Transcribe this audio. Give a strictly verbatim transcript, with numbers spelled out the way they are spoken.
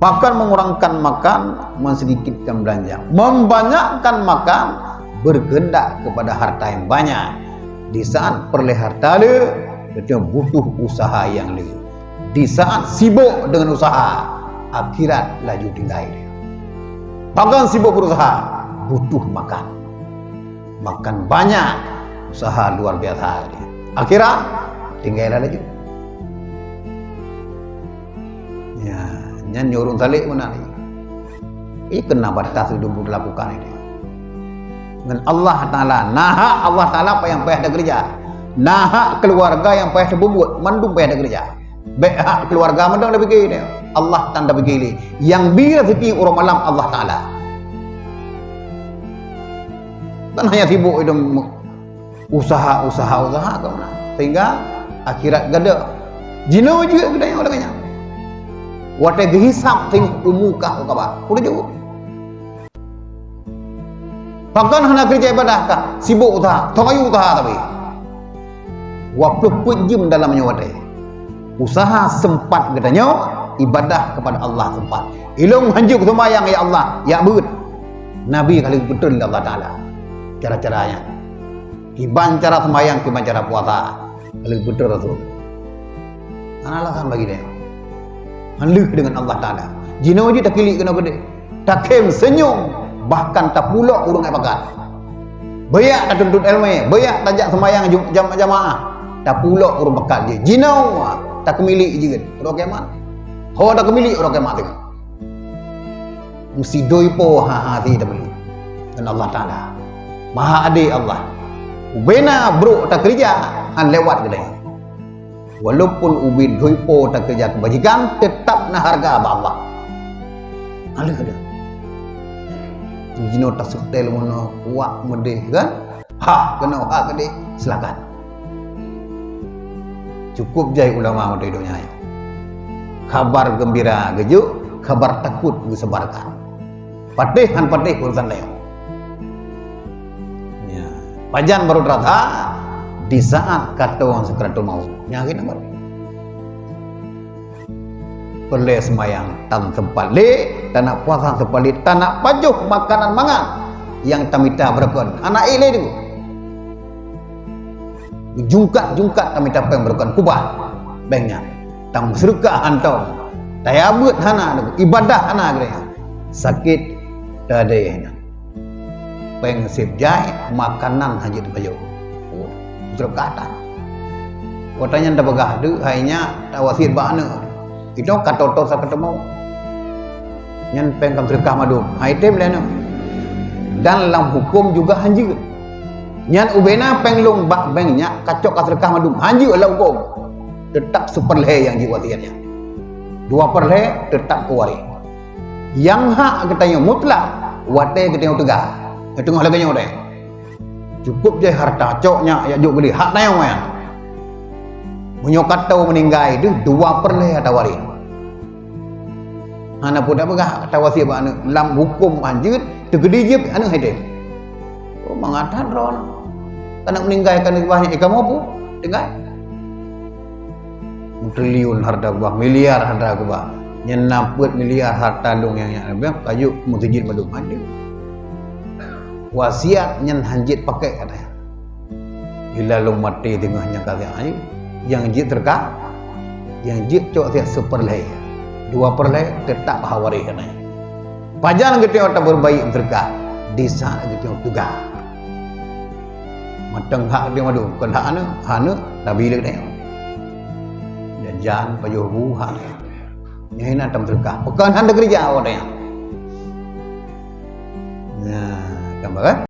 Pakon mengurangkan makan, mensedikitkan belanja. Membanyakkan makan, berkehendak kepada harta yang banyak. Di saat peureulée harta le, tentu butuh usaha nyang le. Di saat sibok dengan usaha, akhirat laju tinggai dia. Pakon sibok berusaha, butuh makan. Makan banyak, usaha luar biasa dia. Akhirat, tinggai laju. Ya, nyan nyoe ureuëng salek meunan. Ih, kena batas hidup dilakukan ini. Ngon Allah Taala, na hak Allah Taala apa nyang payah takeureuja. Na hak keluarga nyang payah tapeubuet, mandum payah takeureuja. Bék hak keluarga mandum tapike nyoe. Allah tan tapike lé. Nyang bi rezeki uroe malam Allah Taala. Kan hanya sibuk itu usaha, usaha, usaha keu meunan. Sehingga akhirat gadôh. Jinoe jeuet geutanyoe lagée nyan. Watée geuhisab sing umu kah u kaba. Udah jeuet. Pakon hana keureuja ibadah kah? Sibok usaha, tong ayu usaha tapi. Dua ploh peuet jeuem dalam nyoe watée. Usaha seumpat geutanyoe, ibadah kepada Allah seumpat. Ilong hanjeuet seumayang, ya Allah, ya beuet. Nabi ka lheueh beutôi lé Allah Taala. Cara-cara nyan. Kiban cara seumayang, kiban cara puasa. Ka lheueh beutôi Rasul. Hana alasan bagi dia. Hana lheueh dengan Allah Taala. Jinoe jih takilik keunoe keudeh. Takhém seunyum, bahkan tapulok ureuëng nyang pakat. Beuyak tatuntut ilmu, beuyak tajak seumayang ju-, jam-, jamaah. Tapulok ureuëng pakat jih. Jinoe takeumilik jeuet. Uroe kiamat. Ho takeumilik uroe kiamat teungoh. Meusidoi po ha-ha si tapeuleueh ngon Allah Taala. Maha Adé Allah. Ubena brok takeureuja han lewat geutanyoe. Walaupun ubit doi po takeureuja keubajikan, teutap na hareuga bak Allah. Aleuh deh. Jinoe taseutée meunoe kuat meudeh kan? Ha, keunoe ha keudeh, silakan. Cukup jai ulama watée donya nyoe. Kabar geumbira geujok, kabar takot geusebarkan. Patéh han patéh urusan laén. Ya, pajan baru terasa di saat katong sakratul maut. Nyan keunan baru. Peureulée seumayang tan seumpat lé, tanak puasa seumpat lé, tanak pajoh makanan mangat nyang tamita beureukan. Hana ék lé teungku. Jungkat-jungkat tamita péng beureukan kubah. Béng nyan. Tameuseudeukah hántom. Taya beuet hana teungku. Ibadah hana geutanyoe. Sakét tadée nyan. Péng seb jai, makanan hana jeuet pajoh. Oh, beureukat that. Watée nyan tapeugah deuek hai nyak tawasiet bak aneuëk. Itu ka toto sakeuteumu. Nyan péng ka meuseudeukah mandum. Hai tem lé aneuëk. Dan lam huköm juga han jeuet. Nyan ubena péng lôn bak béng nyak kacok ka seudeukah mandum. Han jeuet lam huköm. Teutap seupeurlhée nyang jeuet wasiet nyan. Dua peurlhée teutap keu waréh. Nyang hak geutanyoe mutlak watée geutanyoe teuga. Teungoh lagée nyoe deh. Cukup jai harta cok nyak jak jok geuleh hak tanyoe nyan. Meunyoe ka tho meuninggai deuh dua peurlhée harta waréh. Hana peue tapeugah harta wasiet bak aneuëk lam huköm han jeuet teugeudi jeuet aneuëk hai tem. Oh, mangat that droeneuh. Ka na meuninggai ka na keubah nyan, eh, kamoe peue? Tinggai. Triliun harta keubah, miliar harta keubah. Nyan na peuet miliar harta lôn nyang nyan leubeh ka jok meuseujid mandum han jeuet. Wasiet nyan han jeuet pakék katanya. Bila lôn maté teungoh nyan ka siat, nyang jeuet seudeukah, nyang jeuet cok siat seupeurlhée. Dua peurlhée teutap hak waréh katanya. Pajan geutanyoe tabeureubaik seudeukah, di saat geutanyoe teuga. Mantong hak geutanyoe mandum, kon hak aneuëk, hak aneuëk tabi lé geutanyoe. Jajan, pajoh bu, hak. Nyan hana tameuseudeukah. Pakon hana keureuja awak nyan. Nah, kan bah, kan?